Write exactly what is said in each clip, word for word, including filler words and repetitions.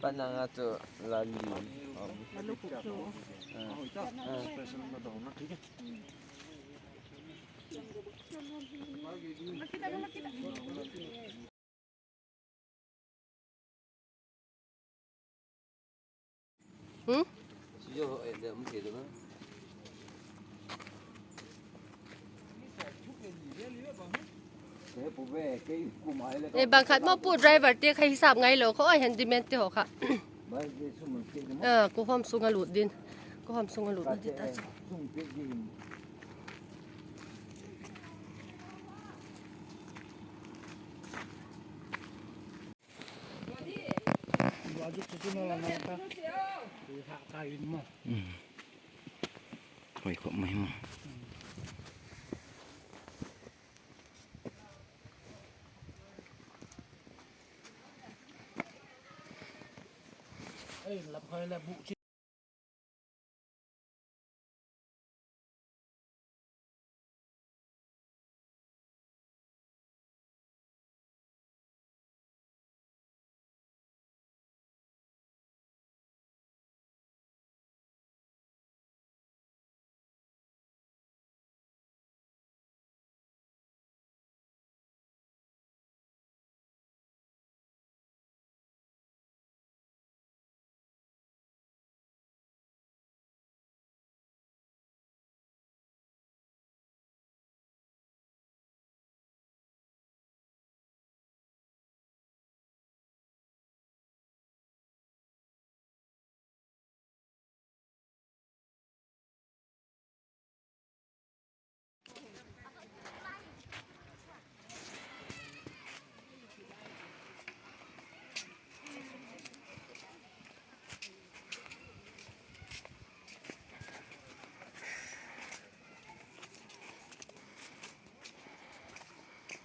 Panang a chu la li. Hmm? E, bang khat maw pu, driver te kha hisap ngai lo kha, oi, handyman te haw kha. A, kuhawm sung a lut din. Kuhawm sung a lut na ti ta chu. Hoi khop mai maw.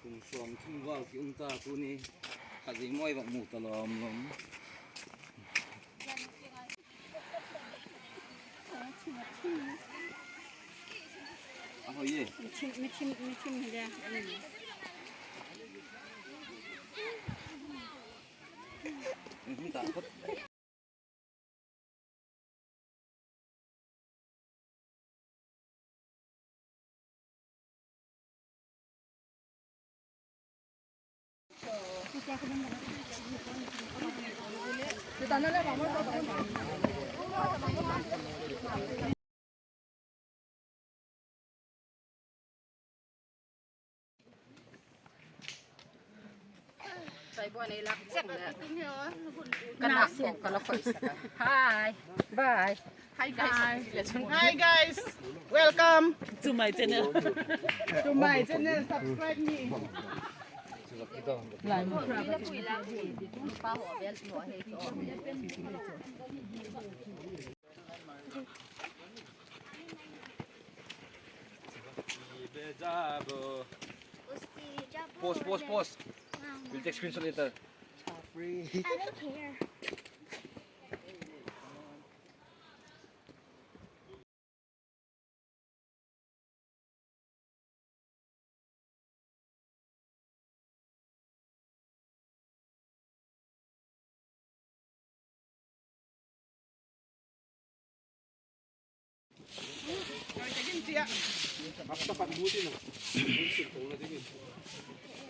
Kum sawm thum val ki um ta tuni, kha zing mawi vak mu ta lawm lawm. A hoi e. Mi thim, mi thim, mi thim hi dia. Mi thim ta khot. Hi. Bye. Hi, guys. Hi, guys. Welcome to my channel. To my channel. Subscribe me. Pause, pause, pause. We'll take screenshot later. I don't care.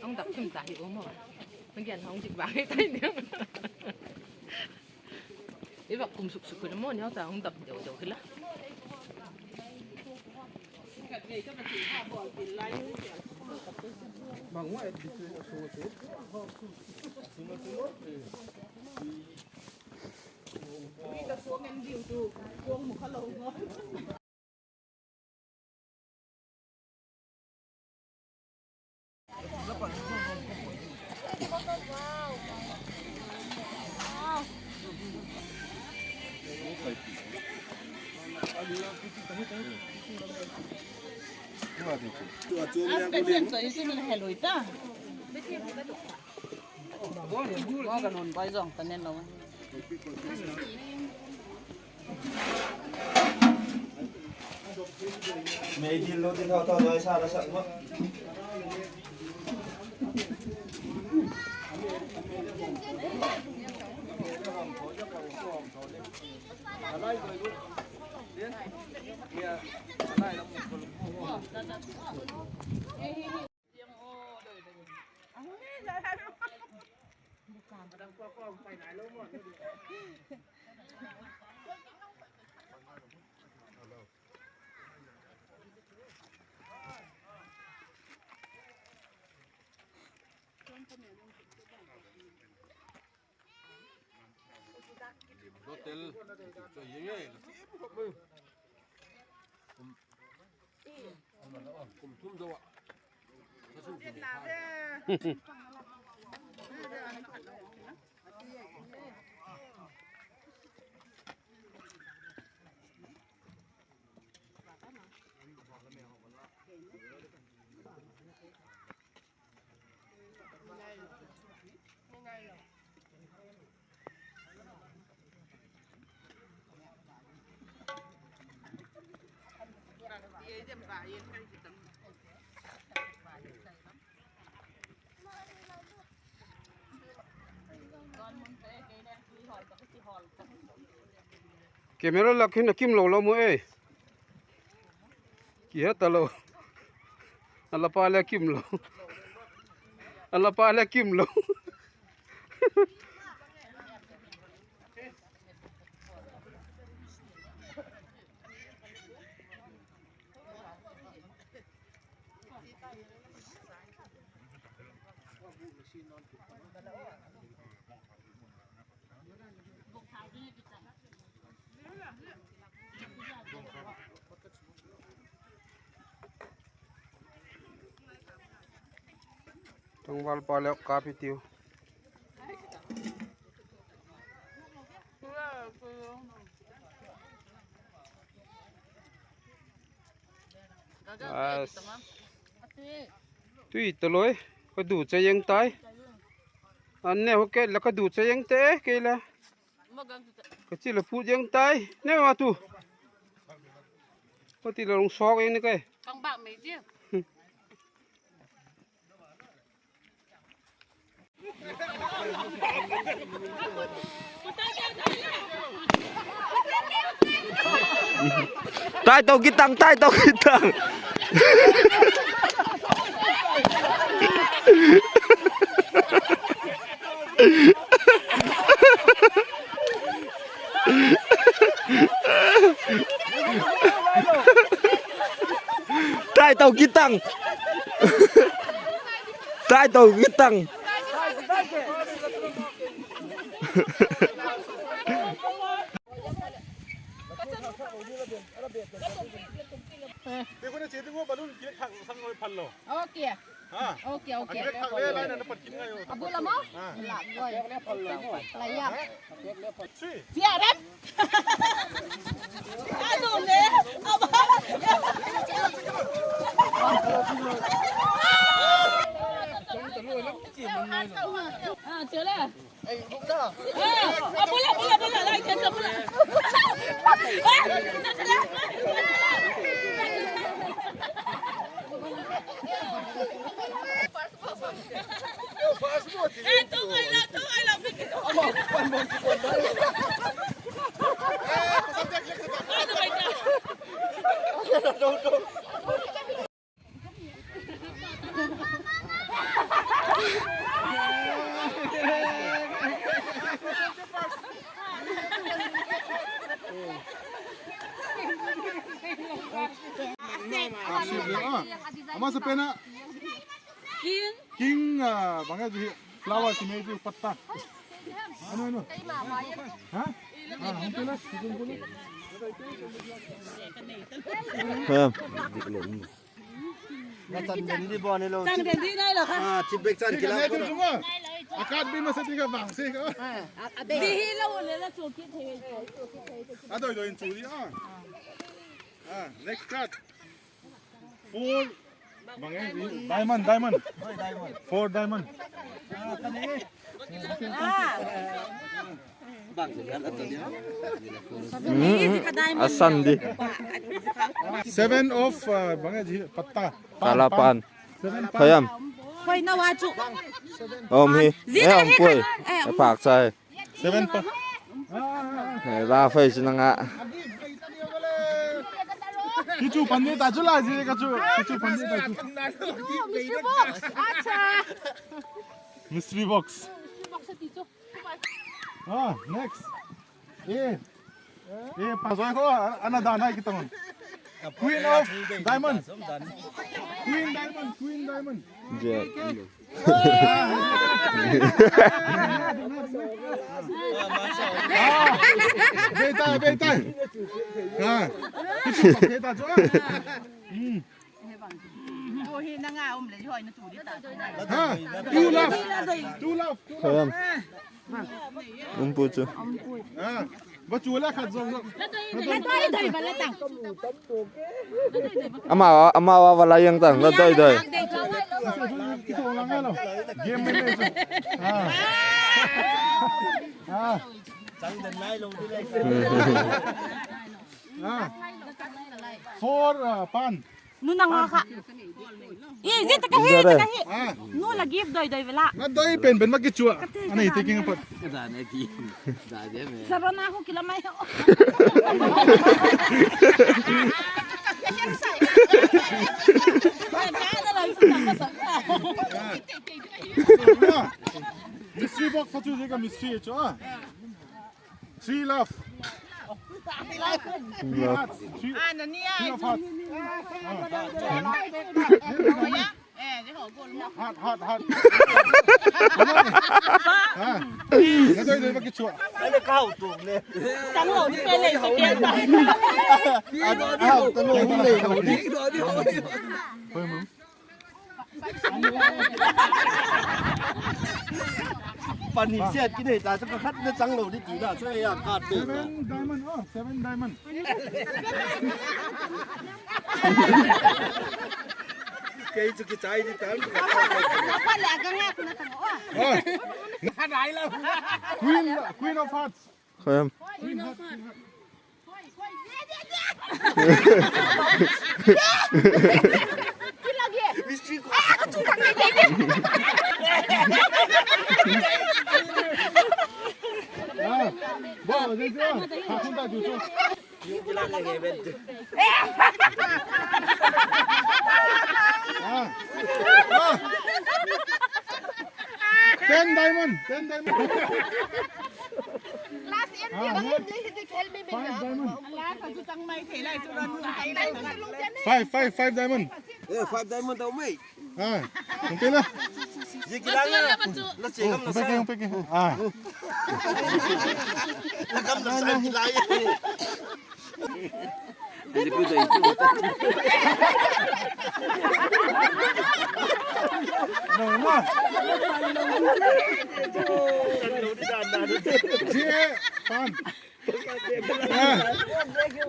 Hung dap thim ta hi um aw. Hung gen hung dik vang hi tai ding. I vak kum suk suk hi la maw, neu ta hung dap deu deu hi la. Mei dil lo ti thau thau doi sa la sak ma. Hotel. Kum, kum thum zo ah. Camera lak hin a kim lo lo mu ei. Ki he ta lo. A la pa le kim lo. A la pa le kim lo. Tangval pa le kap i tiu. As. Tui ta loi, ka du che jeng tai. An ne ho ke la ka du che jeng te, kei la. Ka chi la put jeng tai. Ne ma tu. Ka ti la long sok jeng ni kai. Tai to kitang, tai to kitang. Tai to kitang. Tai to kitang. Okay. Okay, okay. Abul amo? La, boy. La, ya. Sia rep. Ano ne? Aba. Ah, chale. Ama sa pena. King, ah, bang e hi, flower ti mai chu patta. Anu, anu. Ha? Ah, hung tu la, hung tu la. Hum. Chan den di bawn ni lo. Chan den di nai lo kha. Ah, chip bek chan kila. Nei tu chunga. A kat bi masa ti ka bang si ka. Di hi lo le la chu ki thei. A doi doi in chu di a. Ah, next card. Four. Bang e, diamond, diamond. Four diamond. A san di. Seven of, uh, bang e, patta. Pan, kala pan. Pan. Seven pan. Khoi am? Khoi na wa chu. Om hi. Zia eh, om hi pui. Ka, eh, om. Phak chai. Seven pa. Eh, la phai chu nang a. Kichu pan ni ta chu la zi ka chu. Kichu pan ni ta chu. Mystery box. Acha. Mystery box. Mystery box ti chu. Ah, next. Eh. Eh, pa zoi ko, ana dan hai kitang. Queen of diamond. Queen diamond, queen diamond. Jack. Ah, beitai, beitai. Ah, beitai chu. Hmm. Ha, two love, two love, two love. Khoi am? Um pu chu. Ah, ba chu la khat zong zong. La doi doi ba la tang. Ama, ama wa va la yang tang, la doi doi. Ki thong lang lo. Game mai mai chu. Ah. Ah. Ah. Four, ah, pan. Nu nang a kha. I, zia tak ahi, tak ahi. Ah. Nu la gift doi doi vela. Na doi pen pen ma kichua. Ana i taking a pat. Ka dan e ti. Da de me. Sarona ko kila mai ho. Mystery box chu zia ka mystery chu a. Three love. Three love. Three, three of hearts. Heart, heart, heart. Ah. Nga doi doi ba kichua. Ana kau tu le. Chang lo ni pe le sa ke ta. Ah, ta lo ni le lo ni. Pani siat ki nei ta chu pakhat na chang lo di ti da chu ya ka te. Seven diamond, oh, seven diamond. Kei chu kichai di tan. Queen, Queen of Hearts. Khoi am? Ah, ah. Ten diamond, ten diamond. Last M T ah, ka him le hi ti khel mi mi. Five diamond. Last a chu chang mai thei lai chu ran lai. Five, five, five diamond. Eh, five diamond tau mai. Ah, okay la. Ye kila la. La che gam la sa. Peke, peke. Ah. La gam la sa kila ye.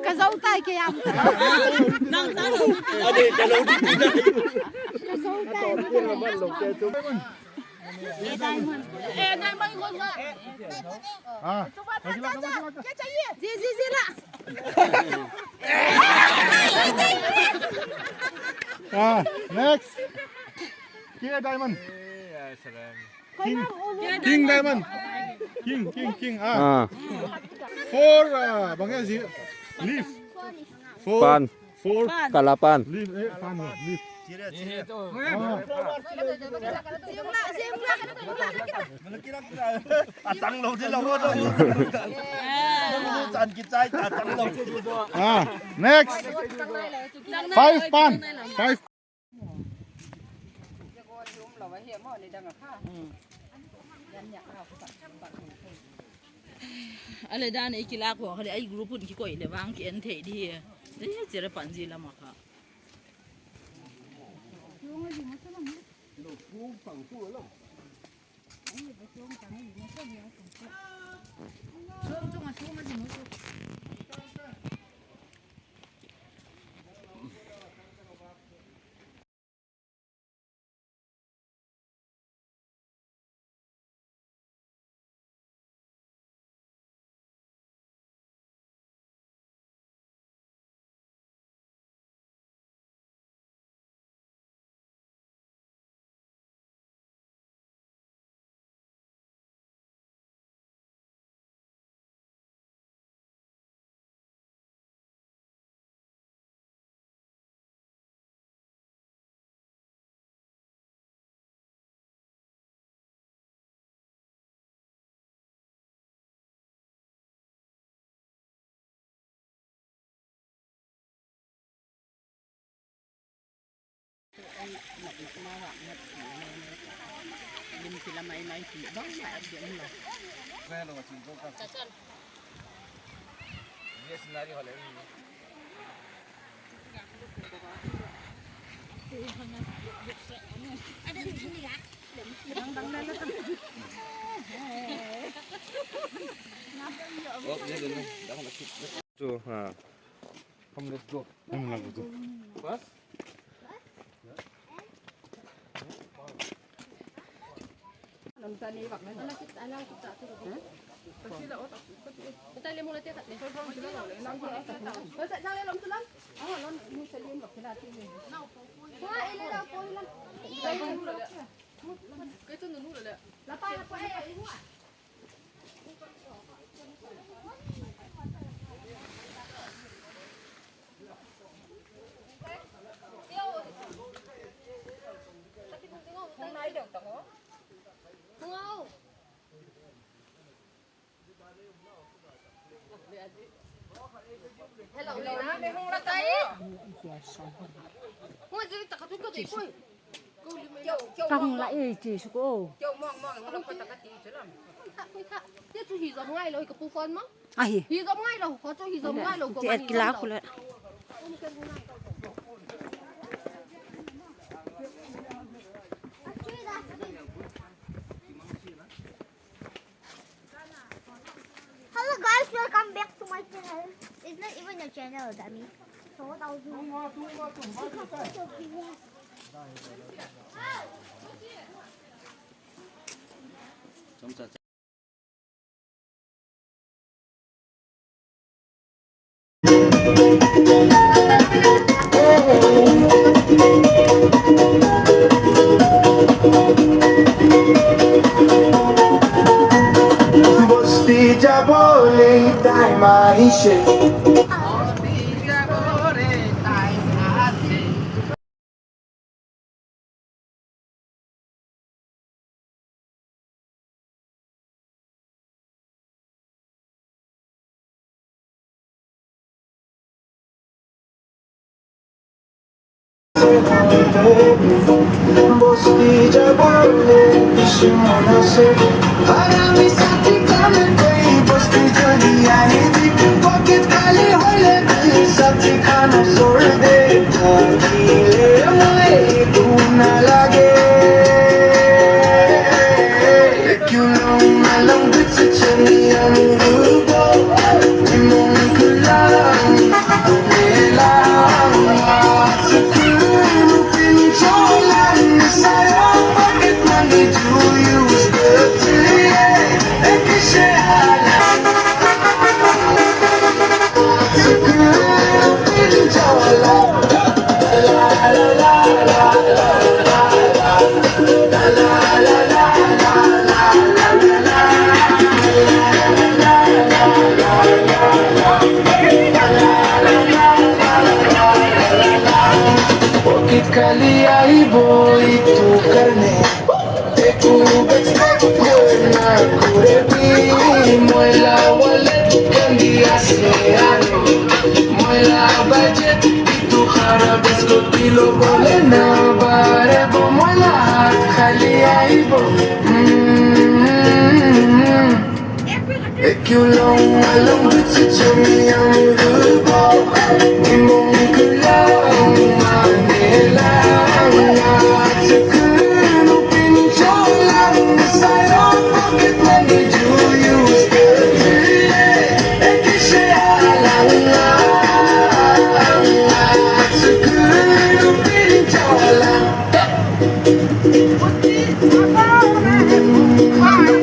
Ka zo tai ke am. Nang ta lo. Ka zo tai. Eh, diamond. Eh, diamond ko sa. Ah, ji, ji, ji, La. Ah, next. K diamond. King, king diamond. King, king, king. Ah. Ah. Four, ah, bang e zi. Leaf. Four. Pan. Four. Pan. Kala pan. Leaf, eh, pan, leaf. Ah. A chang lo di lo. Chan kichai ta chang lo. Ah, next. Five pan. Five. A le dan ei kilâk haw kha le, ei group hun kikoi le vang ki en thei di hi. Ei chira pan zi lam a kha. Come, let's go. Ka hung la ei chi suk o. Ahi. Hi zom ngai lo, hi ka pu phone maw. Ahi. Hi zom ngai lo, khaw chu hi zom ngai lo, ti et kila khu le. Hello guys, welcome back to my channel. It's not even your channel, dummy. So what I'll do. Pocket khali ahi boi tu karne. Te ku backstage na kure bi, moila wallet khali ase aro. Moila budget bi tu khara, biscuit pilo bole na bare bo, moila haath khali Ai bo, mm, e kiu long a long bit si chum yang ru bo, i mong ku long ma ne lang a, chu ku nu pin cho lang sa yo pocket money ju use te ti e, e ki se a lang a, chu ku nu pin cho lang.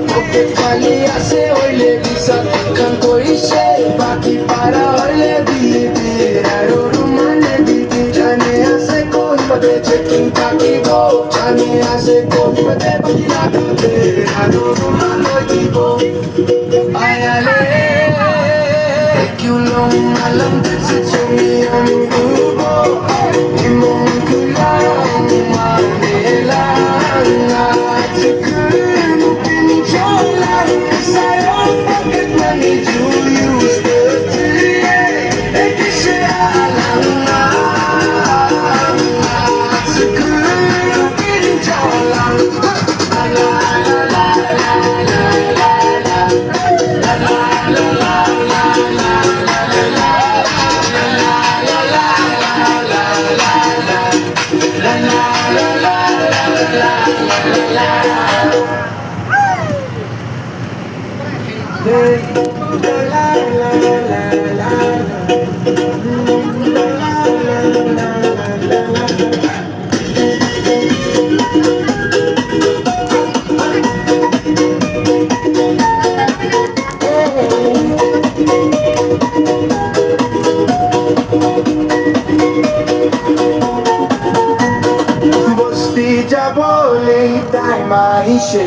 Pocket khali ase hoile bi sa khan koi se, baki para hoile bi bi, aro ru mane bi bi, jane ase koi mate checking taki bo, jane ase koi mate baki la ka te, aro ru mane ki bo. Ai ale, e kiu long a long bit si chum yang ru bo, i mong ku long ma ne lang a, chu ku nu pin cho lang sa yo pocket money ju use te ti e, e ki se a lang a, chu ku nu pin cho lang. Bosti jabo le time ahi se.